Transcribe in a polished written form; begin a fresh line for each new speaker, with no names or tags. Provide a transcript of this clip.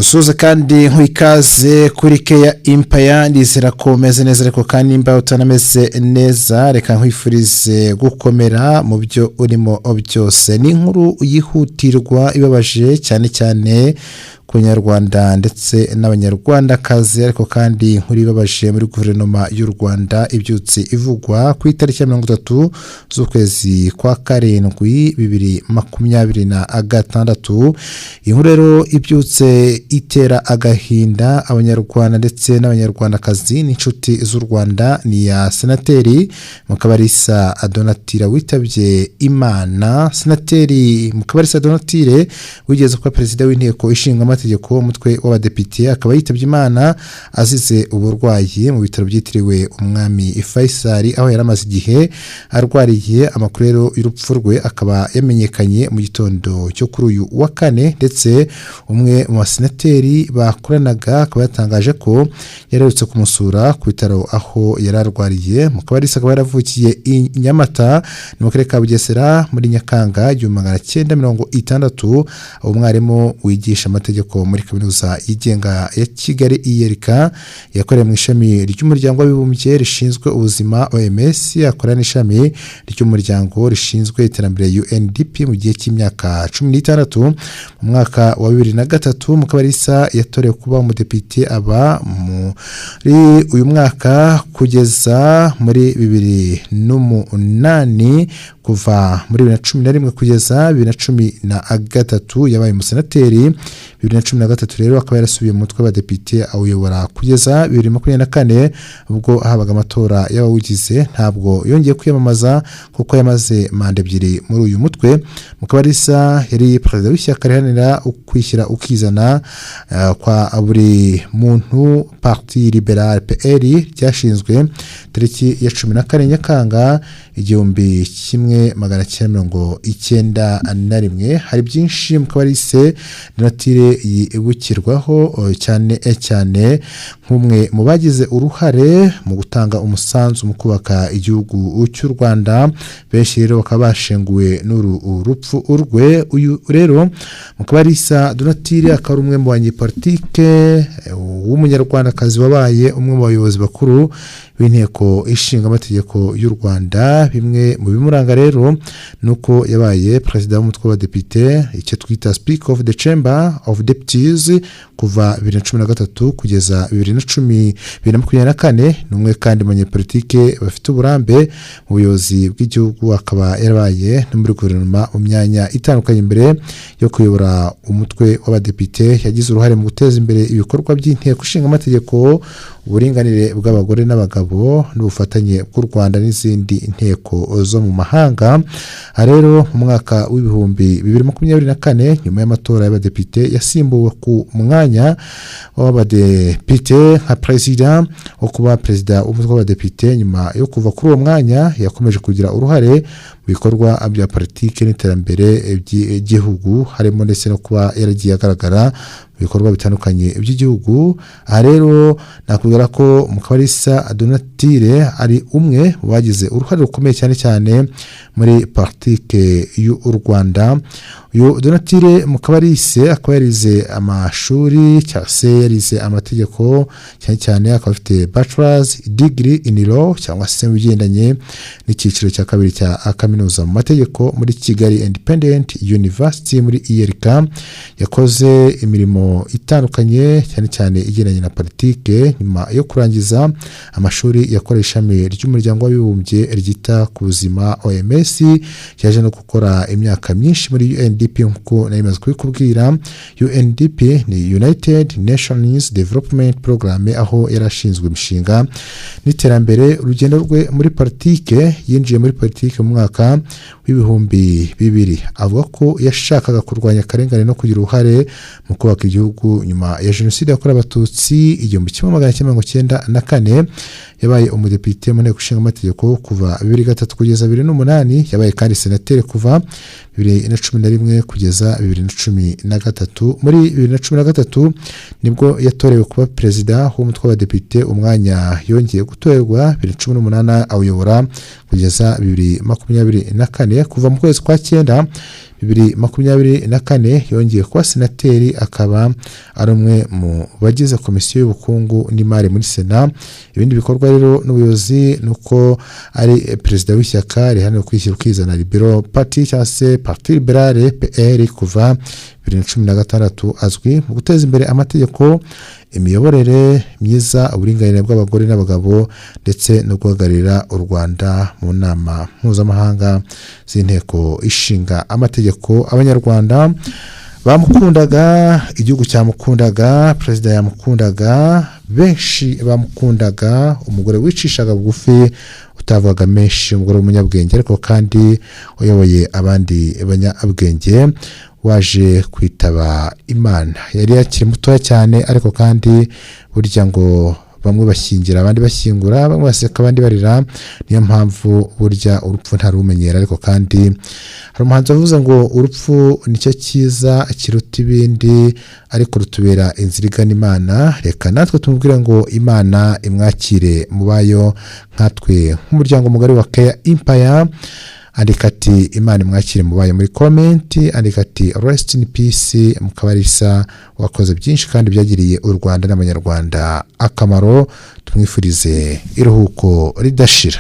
Musuhuze kandi nkwikaze kuri Keya Impaya. Ndizera ko umeze neza, ariko kandi nimba utanameze neza, reka nkwifurize gukomera mu byo urimo byose. Ni inkuru yihutirwa ibabaje cyane cyane ku Nyarwanda ndetse n'Abanyarwandakazi, ariko kandi inkuru ibabaje muri guverinoma y'u Rwanda ibyutse ivugwa ku itariki ya 30 z'ukwezi kwa karindwi 2026. Inkuru rero ibyutse itera agahinda Abanyarwanda ndetse n'Abanyarwandakazi n'inshuti z'u Rwanda ni iya Senateri Mukabarisa Donatille witabye Imana. Senateri Mukabarisa Donatille wigeze kuba perezida w'Inteko Ishinga Amategeko, umutwe w'Abadepite, akaba yitabye Imana azize uburwayi mu bitaro byitiriwe Umwami Faisal, aho yari amaze igihe arwariye. Amakuru rero y'urupfu rwe akaba yamenyekanye mu gitondo cyo kuri uyu wa kane, ndetse umwe mu basenateri bakoranaga akaba yatangaje ko yaraherutse kumusura ku bitaro aho yari arwariye. Mukabarisa akaba yaravukiye i Nyamata, ni mu karere ka Bugesera, muri Nyakanga 1960. Umwarimu wigisha amategeko muri Kaminuza yigenga ya Kigali, ULK. Yakoreye mu ishami ry'Umuryango w'Abibumbye rishinzwe ubuzima, OMS, akora n'ishami ry'umuryango rishinzwe iterambere, UNDP, mu gihe cy'imyaka 16. Mu mwaka wa 2003 Mukabarisa yatorewe kuba umudepite, aba muri uyu mwaka kugeza muri 2008. Kuva muri 2011 kugeza 2013 yabaye umusenateri. 2013 rero akaba yarasubiye mu mutwe w'Abadepite, awuyobora kugeza 2024, ubwo habaga amatora y'abawugize. Ntabwo yongeye kwiyamamaza kuko yamaze manda ebyiri muri uyu mutwe. Mukabarisa yari perezida w'ishyaka riharanira ukwishyira ukizana kwa buri muntu, Parti Liberal, PL, ryashinzwe tariki ya 14 Nyakanga 1991. Hari byinshi Mukabarise Donatille yibukirwaho, cyane cyane nk'umwe mu bagize uruhare mu gutanga umusanzu mu kubaka igihugu cy'u Rwanda. Benshi rero bakaba bashenguwe n'uru rupfu rwe. Uyu rero Mukabarisa Donatille akaba ari umwe mu banyepolitike w'Umunyarwandakazi wabaye umwe mu bayobozi bakuru b'Inteko Ishinga Amategeko y'u Rwanda. Bimwe mu bimuranga rero ni uko yabaye perezida w'umutwe w'Abadepite, icyo twita Speaker of the Chamber of Deputies, kuva 2013 kugeza 2024. Ni umwe kandi mu banyepolitike bafite uburambe mu buyobozi bw'igihugu, akaba yarabaye no muri guverinoma mu myanya itandukanye. Mbere yo kuyobora umutwe w'Abadepite, yagize uruhare mu guteza imbere ibikorwa by'Inteko Ishinga Amategeko, uburinganire bw'abagore n'abagabo n'ubufatanye bw'u Rwanda n'izindi nteko zo mu mahanga. Aha rero mu mwaka wa 2024, nyuma y'amatora y'Abadepite, yasimbuwe ku mwanya w'Abadepite nka perezida wo kuba perezida w'umutwe w'Abadepite. Nyuma yo kuva kuri uwo mwanya, yakomeje kugira uruhare mu bikorwa bya politiki n'iterambere by'igihugu, harimo ndetse no kuba yaragiye agaragara mu bikorwa bitandukanye by'igihugu. Aha rero nakubwira ko Mukabarisa Donatille ari umwe mu bagize uruhare rukomeye cyane cyane muri politike y'u Rwanda. Uyu Donatille Mukabarise akaba yarize amashuri cyangwa se yarize amategeko cyane cyane, akaba afite bachelor's degree in law, cyangwa se mu bigendanye n'icyiciro cya kabiri cya kaminuza mu mategeko muri Kigali Independent University, muri ULK. Yakoze imirimo itandukanye, cyane cyane igendanye na politike. Nyuma yo kurangiza amashuri, yakoreye ishami ry'Umuryango w'Abibumbye ryita ku buzima, OMS. Yaje no gukora imyaka myinshi muri UNDP, nk'uko nari maze kubikubwira. UNDP ni United Nations Development Program, aho yari ashinzwe imishinga n'iterambere. Urugendo rwe muri politike: yinjiye muri politike mu mwaka wa 2000, avuga ko yashakaga kurwanya akarengane no kugira uruhare mu kubaka igihugu nyuma ya Jenoside yakorewe Abatutsi 1994. Yabaye umudepite mu Nteko Ishinga Amategeko kuva 2003 kugeza 2008. Yabaye kandi senateri kuva 2011 kugeza 2013. Muri 2013 nibwo yatorewe kuba perezida w'umutwe w'Abadepite, umwanya yongeye gutorerwa 2018, awuyobora kugeza 2024. Kuva mu kwezi kwa cyenda 2024 yongeye kuba senateri, akaba ari umwe mu bagize komisiyo y'ubukungu n'imari muri Sena. Ibindi bikorwa rero n'ubuyobozi ni uko ari perezida w'ishyaka riharanira kwishyira ukizana, Liberal Party cyangwa se Parti Libéral, PL, kuva 2016. Azwi mu guteza imbere amategeko, imiyoborere myiza, uburinganire bw'abagore n'abagabo ndetse no guhagararira u Rwanda mu nama mpuzamahanga z'Inteko Ishinga Amategeko. Abanyarwanda bamukundaga, igihugu cyamukundaga, perezida yamukundaga, benshi bamukundaga. Umugore wicishaga bugufi, utavugaga menshi, umugore w'umunyabwenge ariko kandi uyoboye abandi banyabwenge, waje kwitaba Imana. Yari akiri mutoya cyane, ariko kandi burya ngo bamwe bashyingira abandi bashyingura, bamwe baseka abandi barira. Niyo mpamvu burya urupfu ntarumenyera. Ariko kandi hari umuhanzi wavuze ngo urupfu nicyo cyiza kiruta ibindi, ariko rutubera inzira igana Imana. Reka natwe tumubwire ngo Imana imwakire mu bayo. Nkatwe nk'umuryango mugari wa Keya Impaya, andika ati "Imana imwakire mu bayo" muri comment, andika ati "Rest in peace Mukabarisa, wakoze byinshi kandi byagiriye u Rwanda n'Abanyarwanda akamaro." Tumwifurize iruhuko ridashira.